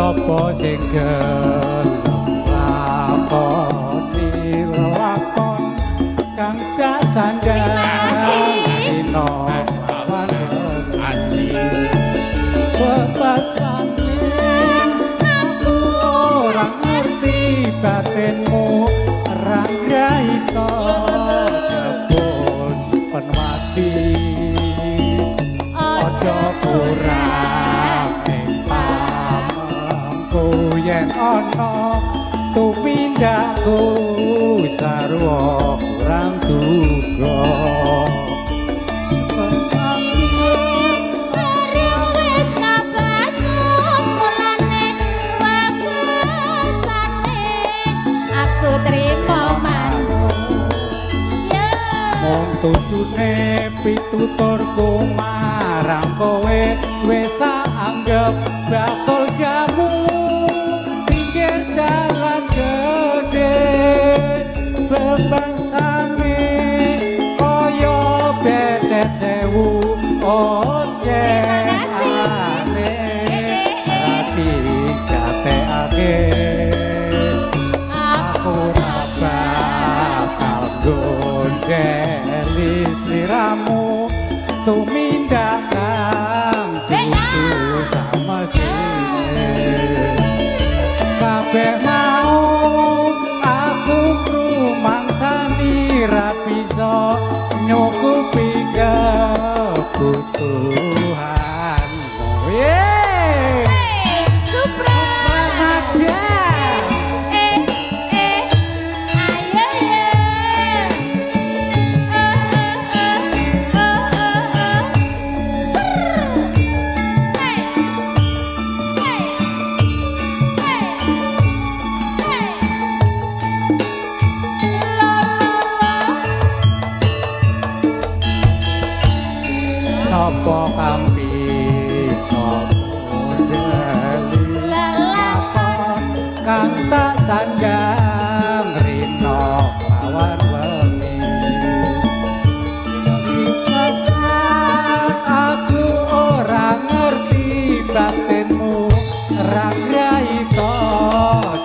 Sapa sing gelem lakoni lelakon kang tak sandang Terima kasih. Dina lawan Asik. Bebasane Aku ora ngerti batinmu rangraita jebul penwati aja kurang ing pamengku yen ana tumindakku sarwa kurang duga. Bareng wis kabacut mulane wekasane aku trimo manut. Ya. Mung tujune pituturku marang kowe wis tak anggep bakul jamu pinggir dalan gede bebangsane kaya betet sewu oce. Terima kasih. Eh, eh, eh. Gatekake aku ora bakal gondeli sliramu tumindak kang dudu samesine kabeh mau aku rumangsani ra bisa nyukupi kebutuhanmu. Yeay! Hey, Supra. Nada. Eh, eh, ayo ya. Eh, eh, eh, oh, oh, oh. Ser. Hey, hey, hey, hey. La, la, la. Sapa kang bisa mondeli Lelakon kang tak sandang rina lawan wengi. Aku ora ngerti batinmu rangraita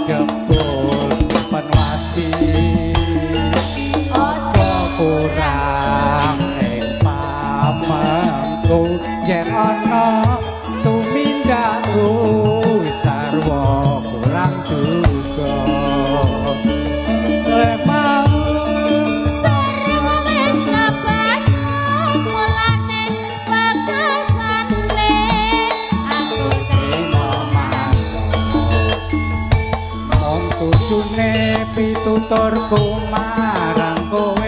jebul penwati Aja kurang ing pamengku yen ana tumindakku sarwa kurang duga. Mau Bareng wis kebacut mulane wekasane aku trimo manut mung tujune pituturku marang kowe.